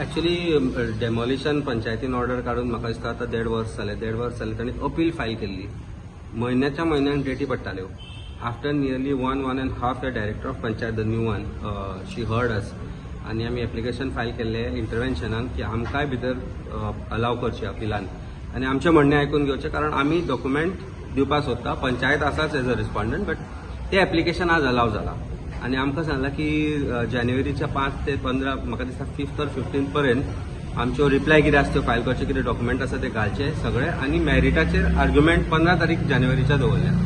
Actually demolition पंचायतीन order काडून म्हाका दिसता आतां देड वर्स जालें. देड वर्स जालें, तांणी अपील फायल केल्ली. म्हयन्याच्या म्हयन्यान deity पडटाल्यो. After nearly one and half year, director of panchayat, the new one, she heard us आनी आमी एप्लिकेशन फायल केल्लें इंटरवेन्शनान की आमकांय भितर अलाव करचें अपिलान आनी आमचें म्हणणें आयकून घेवचें, कारण आमी डॉक्युमेंट दिवपाक सोदता. पंचायत आसाच एज अ रिस्पॉन्डंट, बट तें एप्लिकेशन आज अलाव जाला आनी आमकां सांगलां की जानेवारीच्या 5 ते 15, म्हाका दिसता फिफ्थ ऑर 15 पर्यंत आमच्यो रिप्लाय कितें आसा त्यो फायल करचे, कितें डॉक्युमेंट आसा ते घालचे सगळे आनी मॅरिटाचेर आर्ग्युमेंट 15 तारीख जानेवारीच्या दवरल्या,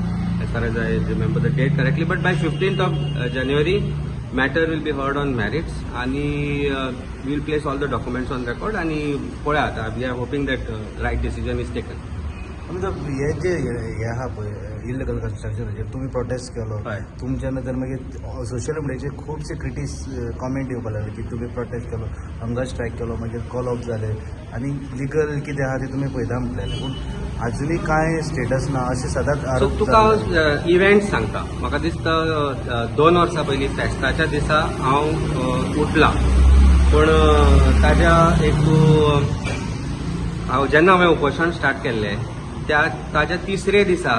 as far as I remember the date correctly. But by 15th of January, matter will be heard on merits आणि we'll place all the documents on record. आणि पळया आतां, we are hoping that right decision is taken. समजा हे जे हे आहा पळय, illegal कन्स्ट्रक्शनाचेर तुमी प्रोटेस्ट केलो. तुमच्या नंतर मागीर सोशल मिडियाचेर खुबशे क्रिटीस कॉमेंट येवपाक लागले की तुमी प्रोटेस्ट केलो, हंगर स्ट्रायक केलो, मागीर कॉल ऑफ जाले आनी लिगल कितें आहा तें तुमी पळयता म्हटलेलें, पूण आजुनूय कांय स्टेटस ना अशें सदांच सो आरोप तुका जाले. हांव इव्हेंट सांगता. म्हाका दिसता 2 वर्सां पयलीं फेस्ताच्या दिसा हांव उठला, पूण ताज्या एक हांव जेन्ना हांवें उपोशण स्टार्ट केल्लें त्या ताज्या तिसरे दिसा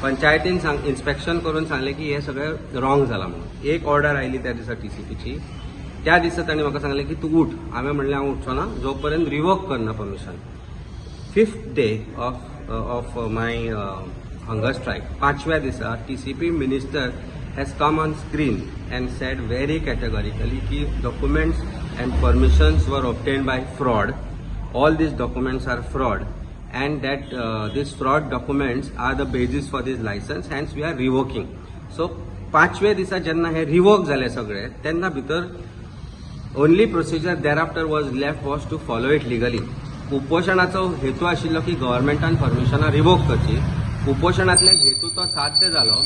पंचायतीन सांग इन्स्पेक्शन करून सांगलें की हें सगळें रॉंग जालां म्हणून. एक ऑर्डर आयली त्या दिसा टीसीपीची. त्या दिसा तांणी म्हाका सांगलें की तूं उठ. हांवें म्हणलें, हांव उठचो ना जो पर्यंत रिवोक करना permission. Fifth day of my hunger strike, पांचव्या दिसा TCP minister has come on screen and said very categorically की documents and permissions were obtained by fraud, all these documents are fraud and that these fraud documents are the basis for this license, hence we are revoking. So पांचव्या दिसा जेन्ना हे revoke जाले सगळे, तेन्ना भितर only procedure thereafter was left was to follow it legally. उपोशणाचो हेतू आशिल्लो की गव्हर्मेंटान परमिशनां रिवोक करची. उपोशणांतल्यान हेतू तो साध्य जालो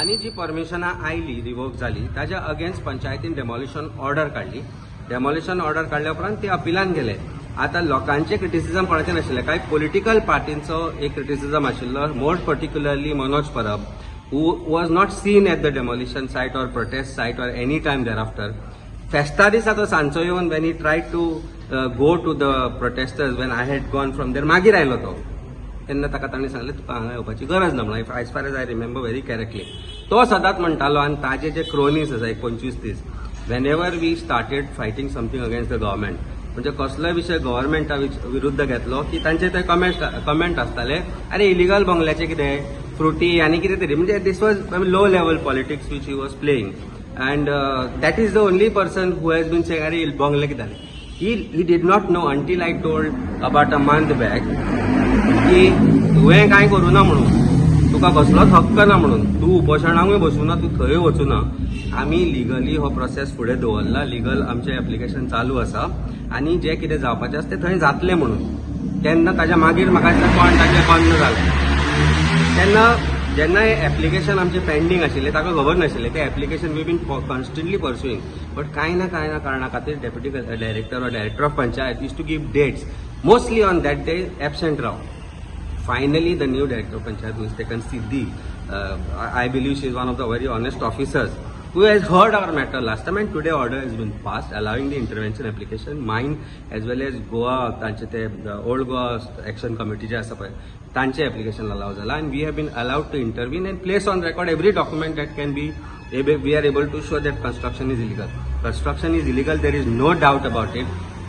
आनी जी परमिशनां आयली, रिवोक जाली, ताच्या अगेन्स्ट पंचायतीन डेमॉलिशन ऑर्डर काडली. डेमॉलिशन ऑर्डर काडल्या उपरांत ते अपिलान गेले. आतां लोकांचे क्रिटिसिजम कोणाचें नाशिल्लें, कांय पॉलिटिकल पार्टींचो एक क्रिटिसिजम आशिल्लो, more particularly Manoj Parab, who was not seen at the demolition site or protest site or any time thereafter. फेस्ता दिसा तो सांजचो येवन, when he tried to go to the protesters, when I had gone from there, मागीर आयलो तो, तेन्ना ताका तांणी सांगलें, तुका हांगा येवपाची गरज ना म्हणून, as far as I remember very correctly. तो सदांच म्हणटालो आनी ताजे जे क्रोनीस आसा एक 25-30, whenever we started fighting something against the government, म्हणजे कसलोय विशय गव्हर्मेंटा विरुद्ध घेतलो की तांचे ते कमेंट आसताले, अरे, इलिगल बंगल्याचे कितें फ्रुटी आनी कितें तरी. म्हणजे this was low level politics which he was playing and that is the only person who has been saying, अरे, बंगले कितें जाले. He did not know until I told about a month back की तुवें कांय करूं ना म्हणून, तुका कसलोच हक्क ना म्हणून, तूं उपोशणाकूय बसूं ना, तूं थंय वचूं ना. आमी लिगली हो प्रोसेस फुडें दवरला. लिगल आमचें एप्लिकेशन चालू आसा आनी जें कितें जावपाचें आसा तें थंय जातलें म्हणून. तेन्ना ताच्या मागीर म्हाका दिसता कोण ताचें बंद जालें. तेन्ना जेन्ना हें एप्लिकेशन आमचें पेंडींग आशिल्लें, ताका खबर नाशिल्लें. तें application we been constantly pursuing, but कांय ना कांय ना कारणा खातीर deputy director or director of panchayat used to give dates, mostly on that day absent Rao. Finally, the new director of panchayat, who is taken Siddhi, I believe she is one of the very honest officers who has heard our matter last time, and today order has been passed allowing the intervention application, mine as well as Goa तांचे ते old Goa action committee जे आसा पळय, तांचे application allow जाला and we have been allowed to intervene and place on record every document that can be we are able to show that construction is illegal. Construction is illegal, there is no doubt about it.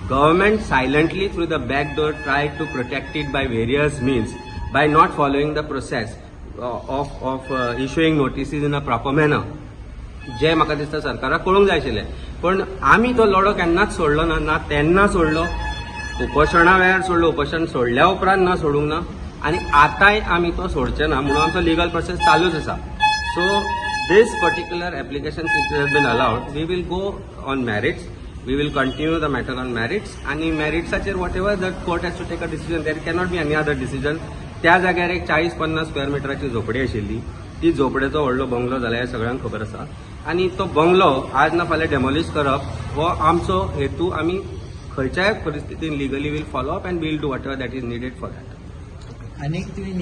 Government silently through the back door tried to protect it by various means, by not following the process of issuing notices in a proper manner. जे म्हाका दिसता सरकाराक कळूंक जाय आशिल्लें, पण आमी तो लढो केन्नाच सोडलो ना. ना तेन्ना सोडलो उपोशणा वेळार सोडलो, उपोशण सोडल्या उपरांत ना सोडूंक ना आनी आतांय आमी तो सोडचे ना म्हणून आमचो लिगल प्रोसेस चालूच आसा. So this particular application, since has been allowed, we will go on merits. We will continue the matter on merits आनी मॅरिट्साचेर what ever the court has to take a decision, there cannot be any other decision. त्या जाग्यार एक 40-50 square मिटराची झोपडी आशिल्ली. ती झोपडेचो व्हडलो bungalow जाला हें सगळ्यांक खबर आसा आनी तो बंगलो आज ना फाल्यां डेमोलिश करप हो आमचो हेतू. आमी खंयच्याय परिस्थितीन legally will follow up and will do whatever that is needed for that. आनीक तुम्ही